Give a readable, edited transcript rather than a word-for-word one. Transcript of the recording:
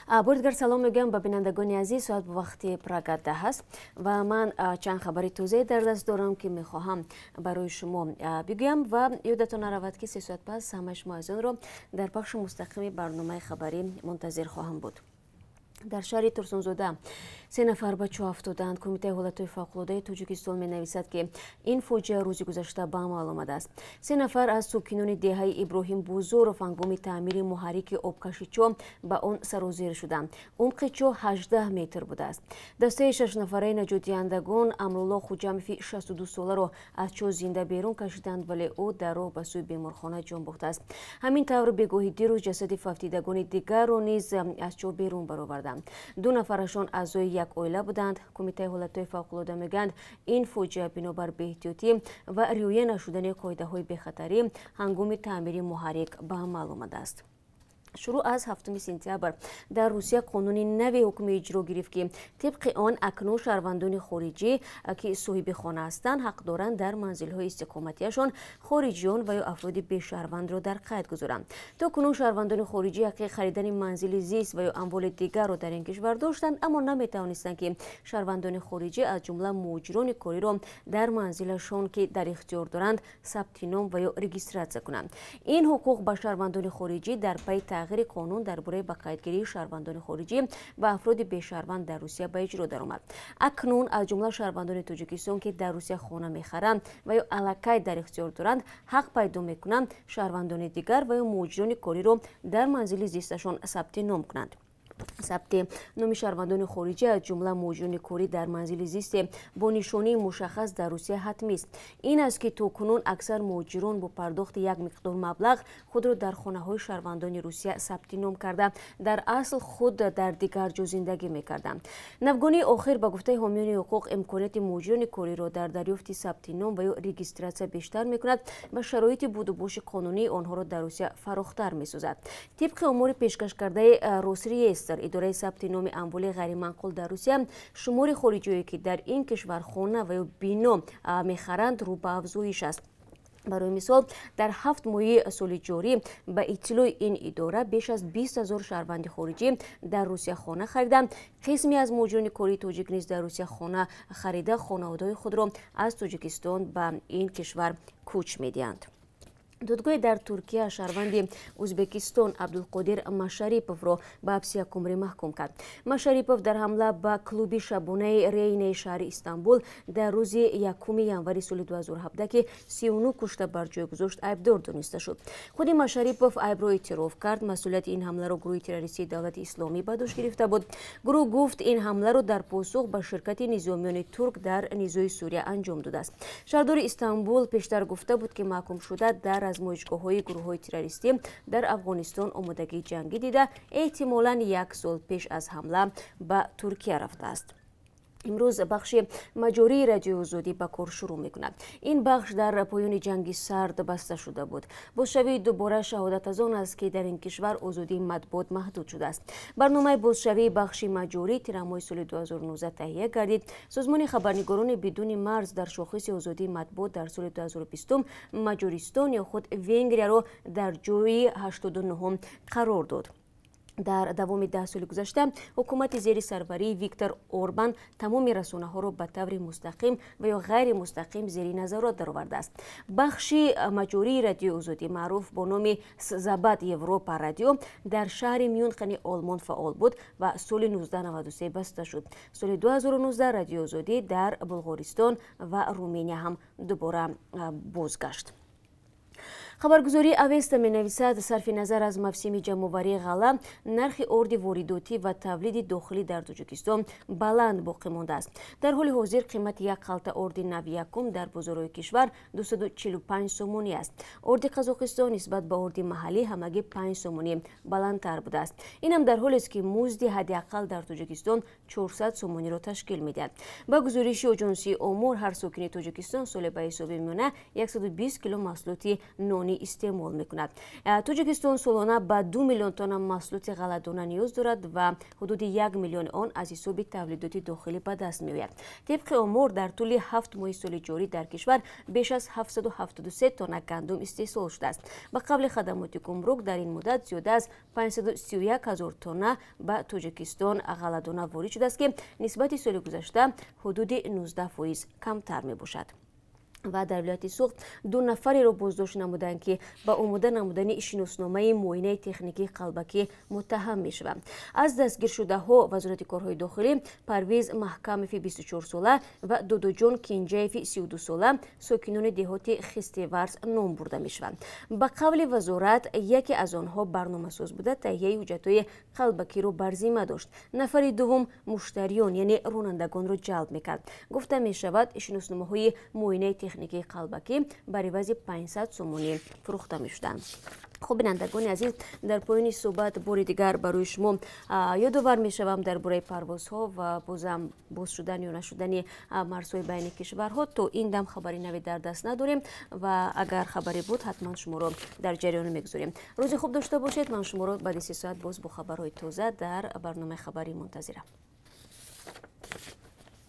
Бори дигар салом мегӯям ба бинандагони азиз. Соат ба вақти Прага 10 аст ва ман чанд хабари тозае дар даст дорам, ки мехоҳам барои шумо бигӯям. Ва ёдатон наравад, ки 3 соат пас ҳамаи шумо азизонро дар пахши мустақими барномаи хабарӣ мунтазир хоҳам буд. Дар шаҳри Турсунзода се нафар ба чоҳ афтоданд. Кумитаи ҳолатҳои фавқулодаи Тоҷикистон менависад, ки ин фоҷиа рӯзи гузашта ба амал омадааст. Се нафар аз сокинони деҳаи Иброҳим Бузуров ҳангоми таъмири муҳаррики обкаши чоҳ ба он сарозер шуданд. Умқи чоҳ 18 метр будааст. Дастаи шашнафараи наҷотдиҳандагон Амрулло Хуҷамови 62 соларо аз чоҳ зинда берун кашиданд, вале ӯ дар роҳ ба сӯи беморхона ҷон бохтааст. Ҳамин тавр, бегоҳи дирӯз ҷасади фавтидагони дигарро низ аз чоҳ берун бароварданд. Ду нафарашон аъзои як оила буданд. Кумитаи ҳолатҳои фавқулода мегӯянд, ин фоҷиа бинобар беэҳтиётӣ ва риоя нашудани қоидаҳои бехатарӣ ҳангоми таъмири муҳаррик ба амал омадааст. Шурӯъ аз 7 сентябр дар Русия қонуни нави ҳукми иҷро гирифт, ки тибқи он акнун шаҳрвандони хориҷӣ, ки соҳиби хона ҳастанд, ҳақ доранд дар манзилҳои истиқоматиашон хориҷиён ва ё афроди бешаҳрвандро дар қайд гузоранд. То кунун шаҳрвандони хориҷӣ ҳаққи харидани манзили зист ва ё амволи дигарро дар ин кишвар доштанд, аммо наметавонистанд, ки шаҳрвандони хориҷӣ, аз ҷумла муҳоҷирони кориро дар манзилашон, ки дар ихтиёр доранд, сабти ном ва ё регистратсия кунанд. Ин ҳуқуқ ба шаҳрвандони хориҷӣ дар пайи тағйири қонун дар бораи ба қайдгирии шаҳрвандони хориҷӣ ва афроди бешаҳрванд дар Русия ба иҷро даромад. Акнун аз ҷумла шаҳрвандони Тоҷикистон, ки дар Русия хона мехаранд ва ё аллакай дар ихтиёр доранд, ҳақ пайдо мекунанд шаҳрвандони дигар ва ё муҳоҷирони кориро дар манзили зисташон сабти ном кунанд. Сабти номи шаҳрвандони хориҷӣ, аз ҷумла муҳоҷирони корӣ, дар манзили зисте бо нишонии мушаххас дар Русия ҳатмист. Ин аст, ки то кунун аксар муҳоҷирон бо пардохти як миқдор маблағ худро дар хонаҳои шаҳрвандони Русия сабти ном карда, дар асл худ дар дигар ҷо зиндагӣ мекарданд. Навгонии охир, ба гуфтаи ҳомиёни ҳуқуқ, имконияти муҳоҷирони кориро дар дарёфти сабти ном ва ё регистратсия бештар мекунад ва шароити будубоши қонунии онҳоро дар Русия фарохтар месозад. Тибқи омори пешкашкардаи Росреестр, идораи сабти номи амволи ғайриманқул дар Русия, шумори хориҷиое, ки дар ин кишвар хона ва ё бино мехаранд, рӯ ба афзоиш аст. Барои мисол, дар 7 моҳи соли ҷорӣ, ба иттилои ин идора, беш аз 20 000 шаҳрванди хориҷӣ дар Русия хона хариданд. Қисме аз муҳоҷирони кории тоҷик низ дар Русия хона харида, хонаводаҳои худро аз Тоҷикистон ба ин кишвар кӯч медиҳанд. Додгоҳе дар Туркия шаҳрванди Ӯзбекистон Абдулқодир Машариповро ба ҳабси якумрӣ маҳкум кард. Машарипов дар ҳамла ба клуби шабонаи Рейнеи шаҳри Истанбул дар рӯзи 1 январи соли 2017, ки 39 кушта бар ҷой гузошт, айбдор дониста шуд. Худи Машарипов айбро эътироф кард. Масъулияти ин ҳамларо гурӯҳи террористии Давлати Исломӣ ба дӯш гирифта буд. Гурӯҳ гуфт, ин ҳамларо дар посух ба ширкати низомиёни турк дар низои Сурия анҷом додааст. Шаҳрдори Истанбул пештар гуфта буд, ки маҳкумшуда дар размоишгоҳҳои гурӯҳҳои террористӣ дар Афғонистон омодагии ҷангӣ дида, эҳтимолан як сол пеш аз ҳамла ба Туркия рафтааст. Имрӯз бахши маҷории Радиои Озодӣ ба кор шурӯъ мекунад. Ин бахш дар поёни Ҷанги Сард баста шуда буд. Бозшавии дубора шаҳодат аз он аст, ки дар ин кишвар озодии матбуот маҳдуд шудааст. Барномаи бозшавии бахши маҷорӣ тирамоҳи соли 2019 таҳия гардид. Созмони Хабарнигорони бидуни марз дар шохиси озодии матбуот дар соли 2020 Маҷористон ё худ Венгрияро дар ҷои 89-ум қарор дод. Дар давоми 10 соли гузашта ҳукумати зери сарварии Виктор Орбан тамоми расонаҳоро ба таври мустақим ва ё ғайримустақим зери назорат даровардааст. Бахши маҷории Радиои Озодӣ, маъруф бо номи Запад Европа радио, дар шаҳри Мюнхени Олмон фаъол буд ва соли 1993 баста шуд. Соли 2019 Радиои Озодӣ дар Булғористон ва Руминия ҳам дубора бозгашт. Хабаргузории Авеста менависад, сарфи назар аз мавсими ҷамъоварии ғалла, нархи орди воридотӣ ва тавлиди дохилӣ дар Тоҷикистон баланд боқӣ мондааст. Дар ҳоли ҳозир қимати як халта орди нави якум дар бозорҳои кишвар 245 сомонӣ аст. Орди Қазоқистон нисбат ба орди маҳаллӣ ҳамагӣ 5 сомонӣ баландтар будааст. Инам дар ҳолест, ки музди ҳадди ақал дар Тоҷикистон 400 сомониро ташкил медиҳад. Ба гузориши оҷонсии омор, ҳар сокини Тоҷикистон соле ба ҳисоби миёна 120 кило маҳсулоти нони ҷаҳонӣ истеъмол мекунад. Тоҷикистон солона ба 2 миллион тонна маҳсулоти ғалладона ниёз дорад ва ҳудуди 1 миллиони он аз ҳисоби тавлидоти дохилӣ ба даст меояд. Тибқи омор, дар тӯли 7 моҳи соли ҷорӣ дар кишвар беш аз 773 тонна гандум истеҳсол шудааст. Ба қавли хадамоти гумрук, дар ин муддат зиёда аз 531 ҳазор тонна ба Тоҷикистон ғалладона ворид шудааст, ки нисбати соли гузашта ҳудуди 19% камтар мебошад. Ва дар вилояти Суғд 2 нафареро боздошт намуданд, ки ба омода намудани шиносномаи муоинаи техникии қалбакӣ муттаҳам мешаванд. Аз дастгиршудаҳо Вазорати корҳои дохилӣ Парвиз Маҳкамови 24сола ва Додоҷон Кинҷаеви 32сола, сокинони деҳоти Хистеварз, ном бурда мешаванд. Ба қавли вазорат, яке аз онҳо барномасоз буда, таҳияи ҳуҷҷатҳои қалбакиро бар зимма дошт. Нафари дуввум муштариён, яъне ронандагонро ҷалб мекард. Гуфта мешавад, шиносномаҳои муоинаи техникии қалбакӣ бар ивази 500 сомонӣ фурӯхта мешуданд. Хуб, бинандагони азиз, дар поёни суҳбат бори дигар барои шумо ёдовар мешавам дар бораи парвозҳо ва бозам боз шудан ё нашудани марзҳои байни кишварҳо. То ин дам хабари наве дар даст надорем ва агар хабаре буд, ҳатман шуморо дар ҷараён мегузорем. Рӯзи хуб дошта бошед. Ман шуморо баъди 3 соат боз бо хабарҳои тоза дар барномаи хабарӣ мунтазирам.